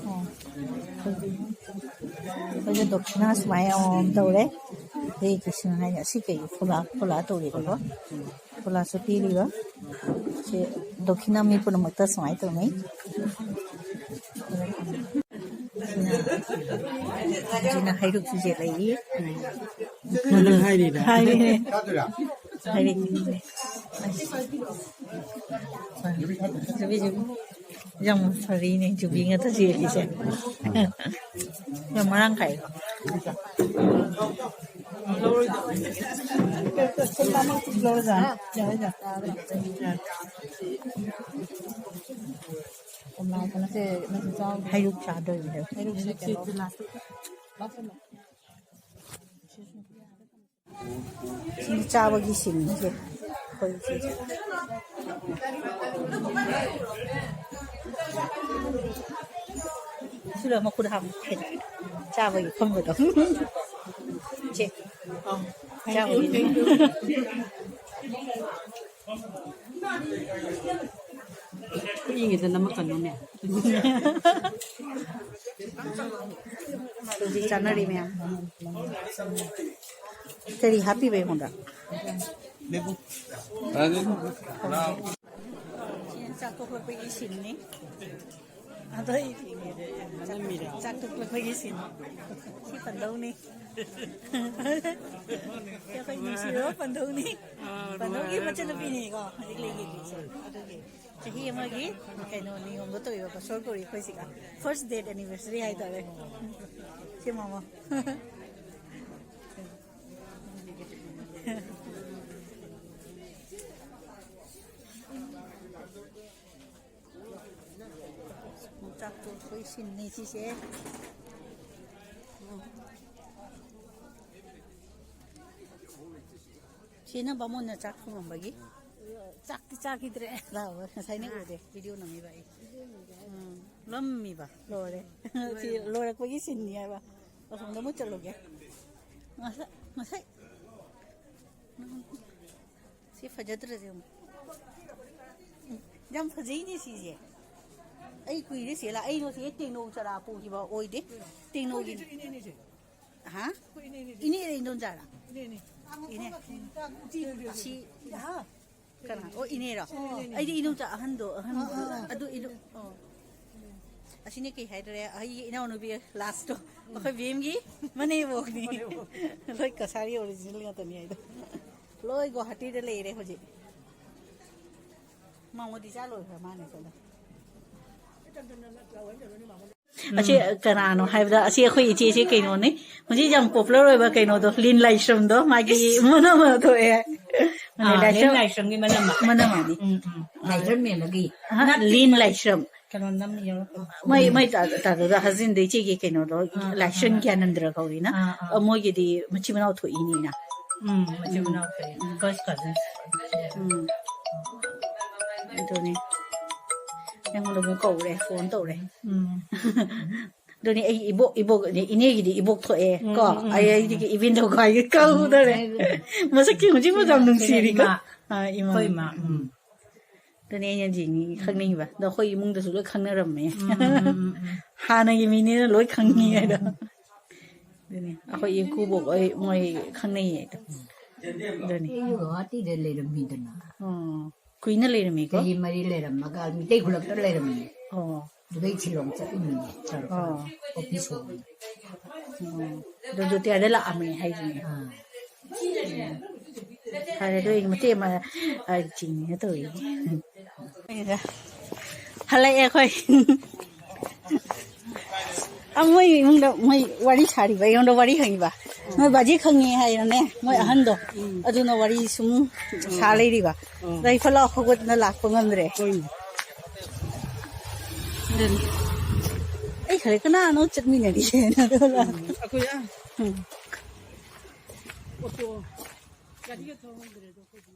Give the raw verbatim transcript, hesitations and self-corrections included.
ꯑꯣ꯫ ꯑꯩꯈꯣꯏꯁꯨ ꯗꯣꯈꯤꯅꯥ ꯁꯨꯃꯥꯏꯅ ꯑꯃꯃꯝ ꯇꯧꯔꯦ꯫ ꯑꯩ ꯀꯩꯁꯨ ꯍꯥꯏꯅ ꯁꯤ ꯀꯩ ꯐꯣꯂꯥ, ꯐꯣꯂꯥ ꯇꯧꯔꯦꯕꯀꯣ꯫ ꯐꯣꯂꯥꯁꯨ ꯄꯤꯔꯤꯕ꯫ ꯁꯤ ꯗꯣꯈꯤꯅꯥ ꯃꯤ ꯄꯨꯝꯅꯃꯛꯇ ꯁꯨꯃꯥꯏꯅ ꯇꯧꯅꯩ꯫ ꯁꯤꯅ, ꯁꯤꯅ ꯍꯩꯔꯨꯛ ꯆꯨꯖꯦ ꯂꯩꯔꯤ꯫ ꯅꯪ ꯍꯥꯏꯔꯤꯔꯥ? ꯍꯥꯏꯔꯦ꯫ ꯍꯥꯏꯔꯦ꯫ ꯌꯥꯝ ꯐꯔꯤꯅꯦ, ꯖꯨꯕꯤ ꯉꯥꯛꯇ ꯆꯦꯜꯂꯤꯁꯦ꯫ ꯌꯥꯝ ꯃꯔꯥꯡ ꯀꯥꯏ꯫ ꯍꯩꯔꯨꯛ ꯆꯥꯗꯣꯏꯅꯦ꯫ ꯁꯤ ꯆꯥꯕꯒꯤ ꯁꯤꯟꯁꯦ ꯑꯩꯈꯣꯏ ꯁꯤꯁꯦ꯫ ꯁꯤꯗ ꯃꯈꯨꯠ ꯍꯥꯝꯃꯦ꯫ ꯆꯥꯕꯒꯤ ꯐꯝꯕꯗꯣ꯫ ꯁꯦ꯫ ꯆꯥꯕꯒꯤ꯫ ꯀꯨꯏꯉꯩꯗ ꯅꯝꯃꯛꯀꯅꯨꯅꯦ꯫ ꯍꯧꯖꯤꯛ ꯆꯥꯅꯔꯤ ꯃꯌꯥꯝ꯫ ꯀꯔꯤ ꯍꯥꯞꯄꯤꯕ ꯑꯩꯉꯣꯟꯗ? ꯆꯥꯛ ꯇꯣꯛꯂꯛꯄꯒꯤ ꯁꯤꯟꯅꯤ꯫ ꯑꯗꯣ ꯑꯩ ꯆꯥꯛ ꯇꯣꯛꯂꯛꯄꯒꯤ ꯁꯤꯟ꯫ ꯁꯤ ꯄꯟꯗꯧꯅꯤ꯫ ꯁꯤ ꯑꯩꯈꯣꯏ ꯅꯨꯡꯁꯤꯔꯕ ꯄꯟꯗꯧꯅꯤ꯫ ꯄꯟꯗꯧꯒꯤ ꯃꯆꯟꯅꯨꯄꯤꯅꯤꯀꯣ ꯍꯧꯖꯤꯛ ꯂꯩꯈꯤꯗ꯭ꯔꯤꯁꯦ꯫ ꯑꯗꯨꯒꯤ ꯆꯍꯤ ꯑꯃꯒꯤ ꯀꯩꯅꯣ ꯅꯤꯉꯣꯝꯗ ꯇꯧꯔꯤꯕ ꯀꯁꯣꯔ ꯀꯧꯔꯤ ꯑꯩꯈꯣꯏꯁꯤꯒ꯫ First date anniversary ꯍꯥꯏꯇꯥꯔꯦ꯫ ꯁꯤ ꯃꯃꯥ꯫ ꯆꯥꯛꯇꯣ ꯑꯩꯈꯣꯏ ꯁꯤꯟꯅꯤ ꯁꯤꯁꯦ꯫ ꯁꯤꯅ ꯕꯥꯃꯣꯟꯅ ꯆꯥꯛ ꯊꯣꯡꯉꯝꯕꯒꯤ꯫ ꯆꯥꯛꯇꯤ ꯆꯥꯈꯤꯗ꯭ꯔꯦ꯫ ꯂꯥꯛꯑꯣ, ꯉꯁꯥꯏꯅ ꯎꯗꯦ, video ꯅꯝꯃꯤꯕ ꯑꯩ꯫ ꯎꯝ, ꯂꯝꯃꯤꯕ꯫ ꯂꯣꯏꯔꯦ꯫ ꯁꯤ ꯂꯣꯏꯔꯛꯄꯒꯤ ꯁꯤꯟꯅꯤ ꯍꯥꯏꯕ꯫ ꯑꯁꯣꯝꯗ ꯑꯃꯨꯛ ꯆꯠꯂꯨꯒꯦ꯫ ꯉꯁꯥꯏ, ꯉꯁꯥꯏ꯫ ꯁꯤ ꯐꯖꯗ꯭ꯔꯁꯦ ꯑꯃꯨꯛ꯫ ꯎꯝ, ꯌꯥꯝ ꯐꯖꯩꯅꯦ ꯁꯤꯁꯦ꯫ ꯑꯩ ꯀꯨꯏꯔꯦ ꯆꯦꯂꯥ꯫ ꯑꯩꯗꯣ ꯆꯦ ꯇꯦꯡꯅꯧ ꯆꯔꯥ ꯄꯨꯈꯤꯕ ꯑꯣꯏꯗꯦ꯫ ꯇꯦꯡꯅꯧꯒꯤ꯫ ꯑꯩꯈꯣꯏꯁꯨ ꯏꯅꯦꯅꯦ ꯆꯦ꯫ ꯍꯥ? ꯑꯩꯈꯣꯏ ꯏꯅꯦꯅꯦ ꯆꯦ꯫ ꯏꯅꯦꯔ ꯏꯟꯗꯣꯟꯆꯥꯔ? ꯏꯅꯦꯅꯦ꯫ ꯏꯅꯦ꯫ ꯁꯤ꯫ ꯍꯥ? ꯀꯅꯥ? ꯑꯣ, ꯏꯅꯦꯔꯣ? ꯏꯅꯦꯅꯦ꯫ ꯑꯩꯗꯤ ꯏꯗꯣꯝꯆꯥ ꯑꯍꯟꯗꯣ, ꯑꯍꯟ꯫ ꯑꯥ, ꯑꯥ, ꯑꯥ꯫ ꯑꯗꯨ ꯏꯗꯣ-, ꯑꯣ꯫ ꯑꯁꯤꯅꯦ ꯀꯩ ꯍꯥꯏꯗ꯭ꯔꯦ, ꯑꯩꯒꯤ ꯏꯅꯥꯎꯅꯨꯄꯤ last ꯇꯣ, ꯑꯩꯈꯣꯏ ꯕꯦꯝꯒꯤ ꯃꯅꯦꯝꯕꯣꯛꯅꯤ꯫ ꯃꯅꯦꯝꯕꯣꯛ꯫ ꯂꯣꯏ ꯀꯁꯥꯔꯤ original ꯉꯥꯛꯇꯅꯤ ꯍꯥꯏꯗꯣ꯫ ꯂꯣꯏ ꯒꯨꯋꯥꯍꯥꯇꯤꯗ ꯂꯩꯔꯦ ꯍꯧꯖꯤꯛ꯫ ꯃꯥꯃꯣꯗꯤ ꯆꯥ ꯂꯣꯏꯈ꯭ꯔ ꯃꯥꯅꯦ ꯁꯤꯗ꯫ ꯑꯁꯤ ꯎꯝ꯫ ꯀꯅꯥꯅꯣ ꯍꯥꯏꯕꯗ, ꯑꯁꯤ ꯑꯩꯈꯣꯏ ꯏꯆꯦꯁꯤ ꯀꯩꯅꯣꯅꯤ, ꯍꯧꯖꯤꯛ ꯌꯥꯝ popular ꯑꯣꯏꯕ ꯀꯩꯅꯣꯗꯣ, ꯂꯤꯟ ꯂꯥꯏꯁ꯭ꯔꯝꯗꯣ, ꯃꯥꯒꯤ ꯏꯁ! ꯃꯣꯅꯥ ꯃꯣꯅꯥ ꯊꯣꯛꯑꯦ꯫ ꯑꯥ, ꯂꯤꯟ ꯂꯥꯏꯁ꯭ꯔꯝ-, ꯂꯥꯏꯁ꯭ꯔꯝꯒꯤ ꯃꯅꯝ꯫ ꯃꯅꯝ ꯍꯥꯏꯗꯤ꯫ ꯎꯝ, ꯎꯝ꯫ ꯂꯥꯏꯁ꯭ꯔꯝ ꯃꯦꯜꯂꯒꯤ꯫ ꯑꯍ, ꯅꯠꯇꯦ, ꯂꯤꯟ ꯂꯥꯏꯁ꯭ꯔꯝ꯫ ꯀꯩꯅꯣ ꯅꯝ ꯌꯥꯎꯔꯛꯄ꯫ ꯃꯣꯏ, ꯃꯣꯏ ꯇꯥ-, ꯇꯥꯗꯨꯗ ꯍꯖꯤꯟꯗ ꯏꯆꯦꯒꯤ ꯀꯩꯅꯣꯗꯣ, ꯑꯥ, ꯑꯥ, ꯂꯥꯏꯁ꯭ꯔꯝ ꯑꯥ꯫ ꯒ꯭ꯌꯥꯅꯟꯗ꯭ꯔ ꯀꯧꯔꯤꯅ꯫ ꯑꯥ, ꯑꯥ꯫ ꯑ, ꯃꯣꯏꯒꯤꯗꯤ ꯃꯆꯤꯟ ꯃꯅꯥꯎ ꯊꯣꯛꯏꯅꯤꯅ꯫ ꯎꯝ, ꯃꯆꯤꯟ ꯎꯝ꯫ ꯃꯅꯥꯎ ꯊꯣꯛꯏ꯫ First cousin꯫ ꯎꯝ꯫ ꯑꯗꯨꯅꯤ꯫ ꯑꯩꯉꯣꯟꯗ ꯑꯃꯨꯛ ꯀꯧꯔꯦ, phone ꯇꯧꯔꯦ꯫ ꯎꯝ꯫ ꯑꯗꯨꯅꯤ ꯑꯩ ꯏꯕꯣꯛ, ꯏꯕꯣꯛ, ꯏꯅꯦꯒꯤꯗꯤ ꯏꯕꯣꯛ ꯊꯣꯛꯑꯦ, ꯎꯝ, ꯀꯣ? ꯎꯝ, ꯎꯝ, ꯑꯩ, ꯎꯝ꯫ ꯑꯩꯗꯤ ꯏꯕꯦꯟꯗꯧ ꯈ꯭ꯋꯥꯏꯒꯤ ꯀꯧꯗꯧꯔꯦ꯫ ꯎꯝ, ꯎꯝ꯫ ꯃꯁꯛꯁꯤ ꯍꯧꯖꯤꯛ ꯃꯇꯝ ꯁꯤꯅ ꯅꯨꯡꯁꯤꯔꯤꯀꯣ? ꯏꯃꯥ꯫ ꯑꯥ, ꯏꯃꯥ꯫ ꯑꯩꯈꯣꯏ ꯏꯃꯥ, ꯎꯝ꯫ ꯑꯗꯨꯅꯦ ꯑꯩꯅ ꯌꯦꯡꯅꯤꯡꯉꯤ, ꯈꯪꯅꯤꯡꯉꯤꯕ꯫ ꯑꯗꯣ ꯑꯩꯈꯣꯏ ꯏꯃꯨꯡꯗꯁꯨ ꯂꯣꯏ ꯈꯪꯅꯔꯝꯃꯦ꯫ ꯎꯝ, ꯎꯝ, ꯎꯝ, ꯎꯝ꯫ ꯍꯥꯟꯅꯒꯤ ꯃꯤꯅꯦꯅ ꯂꯣꯏ ꯈꯪꯉꯤ ꯎꯝ, ꯍꯥꯏꯗꯣ꯫ ꯎꯝ꯫ ꯑꯗꯨꯅꯦ, ꯑꯩꯈꯣꯏ ꯏꯀꯨꯕꯣꯛ ꯍꯣꯏ ꯃꯣꯏ ꯈꯪꯅꯩꯌꯦ ꯑꯗꯣ꯫ ꯑꯗꯨꯅꯦ꯫ ꯑꯩꯁꯨ ꯒꯨꯋꯥꯍꯥꯇꯤꯗ ꯂꯩꯔꯝꯃꯤꯗꯅ꯫ ꯑꯣ꯫ ꯀꯨꯏꯅ ꯂꯩꯔꯝꯃꯤꯀꯣ? ꯆꯍꯤ ꯃꯔꯤ ꯂꯩꯔꯝꯃꯒ ꯃꯤꯇꯩ ꯈꯨꯂꯛꯇ ꯂꯩꯔꯝꯃꯤ꯫ ꯑꯣ꯫ ꯑꯗꯨꯗꯩ ꯁꯤꯂꯣꯡ ꯆꯠꯂꯤꯃꯤꯅꯦ꯫ ꯑꯣ꯫ Office ꯍꯣꯡꯉꯤ꯫ ꯑꯣ꯫ ꯑꯗꯨ ꯔꯤꯇꯥꯌꯔꯗ ꯂꯥꯛꯑꯝꯃꯦ ꯍꯥꯏꯁꯤꯅꯦ꯫ ꯑꯥ꯫ ꯐꯔꯦ, ꯑꯗꯨ ꯑꯩ ꯃꯇꯦꯛ ꯑꯃ, ꯑ, ꯆꯤꯡꯉꯤꯅ ꯇꯧꯔꯤꯅꯦ꯫ ꯍꯜꯂꯛꯑꯦ ꯑꯩꯈꯣꯏ꯫ ꯑ, ꯃꯣꯏ ꯏꯃꯨꯡꯗ ꯃꯣꯏ ꯋꯥꯔꯤ ꯁꯥꯔꯤꯕ, ꯑꯩꯉꯣꯟꯗ ꯋꯥꯔꯤ ꯍꯪꯉꯤꯕ꯫ ꯅꯣꯏ ꯕꯥꯖꯤ ꯈꯪꯉꯦ ꯍꯥꯏꯔꯅꯦ, ꯃꯣꯏ ꯎꯝ꯫ ꯑꯍꯟꯗꯣ꯫ ꯎꯝ꯫ ꯑꯗꯨꯅ ꯋꯥꯔꯤ ꯁꯨꯝ ꯎꯝ꯫ ꯁꯥ ꯂꯩꯔꯤꯕ꯫ ꯎꯝ꯫ ꯑꯗ ꯑꯩ ꯐꯠ ꯂꯥꯎ ꯍꯧꯒꯠꯅ ꯂꯥꯛꯄ ꯉꯝꯗ꯭ꯔꯦ꯫ ꯍꯣꯏꯅꯦ꯫ ꯑꯗꯨꯅꯤ꯫ ꯑꯩ ꯈꯜꯂꯦ, "ꯀꯅꯥꯅꯣ ꯆꯠꯃꯤꯟꯅꯔꯤꯁꯦꯅ?" ꯑꯗꯨꯒ ꯎꯝ꯫ ꯑꯩꯈꯣꯏ ꯑꯥ ꯎꯝ꯫ ꯑꯣꯇꯣ ꯒꯥꯔꯤꯒ ꯊꯧꯍꯟꯗ꯭ꯔꯦꯗꯣ ꯑꯩꯈꯣꯏꯗꯤ꯫